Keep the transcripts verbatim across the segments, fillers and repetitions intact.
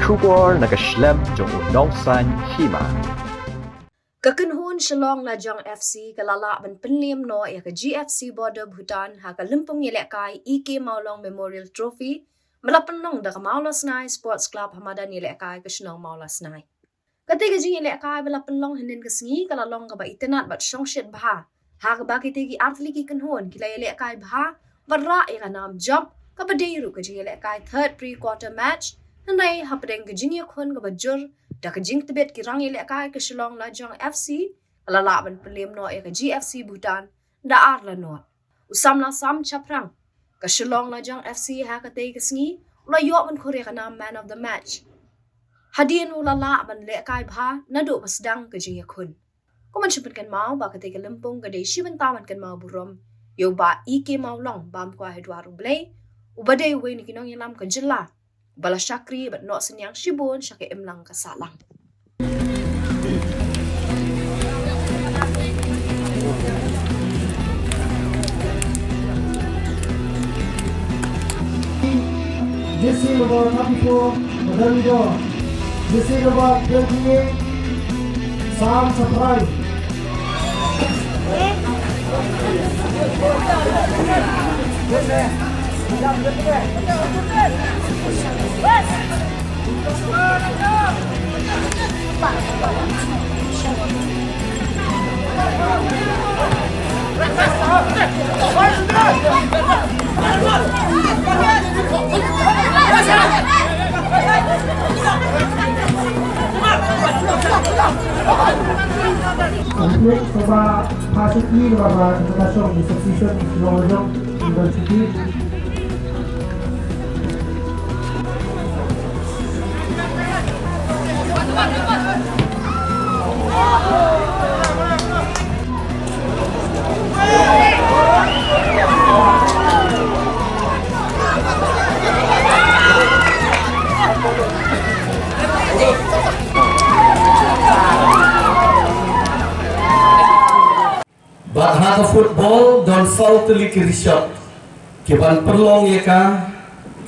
Khubor na ka shlem jong u nongsan hima. Ka kynhun Shillong Lajong F C ka la lah ban pynliem noh ïa ka G F C Border Bhutan ha ka lympung ïalehkai E K Mawlong Memorial Trophy, ba la pynlong da ka Mawlasnai Sports Club ha madan ïalehkai ka shnong Mawlasnai. Kata ka jingïalehkai ba la pynlong hynnin ka sngi ka la long kaba itynnad bad shongshit bha, ha kaba kita ki artylli ki kynhun ki la ïalehkai bha bad rah ïa ka nam jop, kaba dei ruh ka jingïalehkai third pre-quarter match. Hynrei hapdeng ka jingïakhun kaba jur da ka jingtbit, ki rangïalehkai ka Shillong Lajong F C ka la lah ban pynliem noh ïa ka G F C Bhutan da ar la noh. U samla Sam Chaphrang, ka Shillong Lajong F C ha katei ka sngi u la ïoh ban khur ïa ka nam man of the match, hadien u la lah ban lehkai bha naduh ba sdang ka jingïakhun. Kumno shu pynkynmaw ba katei ka lympung ka dei shi bynta ban kynmaw burom ïa u Bah E K Mawlong, bam kwai ha dwar U Blei, uba dei uwei na ki nongïalam ka jylla, ba la shakri bad noh synñiang shibun sha ka imlang ka sahlang. Jersey number thirty-four, Madarido. Jersey number twenty-eight, Sam Saprai. Complete, coba pasuk ni, coba, coba, coba, substitution, coba, coba, coba, coba. Bad ha ka football don saw tylli ki rishot kiban pynlong ïa ka,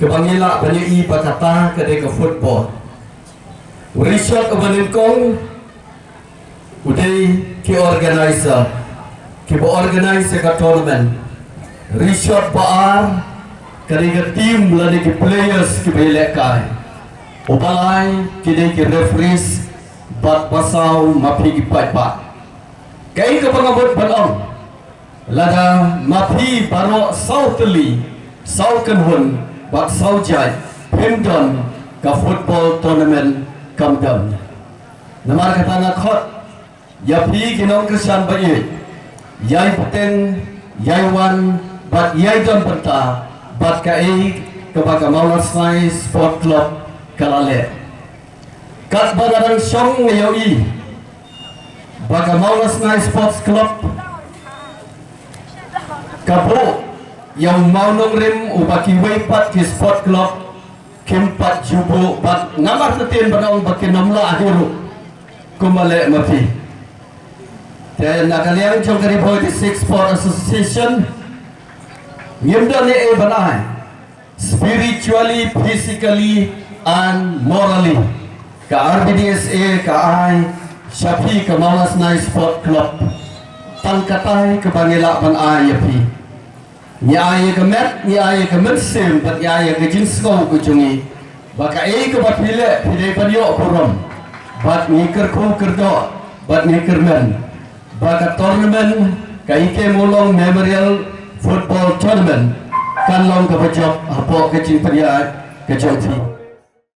kiban ïaleh ban ïohi ba kata ka dei ka football. Rishot uba nyngkong u dei ki organizer kiba organize ïa ka tournament. Rishot ba ar ka dei ka team lane ki players kiba ïalehkai. Uba lai ki dei ki referees bad ba saw ma phi ki paidbah. Kaei kaba nga mut ban ong, lada ma phi baroh saw tylli, saw kynhun bad saw jait phim don, ka football tournament kam don. Namar kata nga khot ïa phi ki nongkyrshan ba ïeit, ïai bteng, ïai wan bad ïai don bynta bad kaei kaba ka Mawlasnai Sport Club ka la leh. Katba nga dang shong nga ïohi ba ka Mawlasnai Sports Club ka buh ïa u mawnongrim uba kiwei pat ki sport club kim pat ju buh, bad namar kata ban ong ba kim lah hi ruh kumba leh ma phi. Te na ka liang jong ka Ri Bhoi District Sport Association ngim don ei ei ban ai spiritually, physically and morally. Ka R B D S A ka ai sha phi ka Mawlasnai Sport Club. Tang katai kaba ngi lah ban ai ïa phi. Ngi ai ïa ka met, ngi ai ïa ka mynsiem bad ngi ai ïa ka jingsngew ka jong ngi ba kaei kaba phi leh phi dei ban ïoh burom. Bad ngi kyrkhu kyrdoh bad ngi kyrmen ba ka tournament, ka E K Mawlong Memorial Football Tournament, kan long kaba jop hapoh ka jingpynïaid ka jong phi.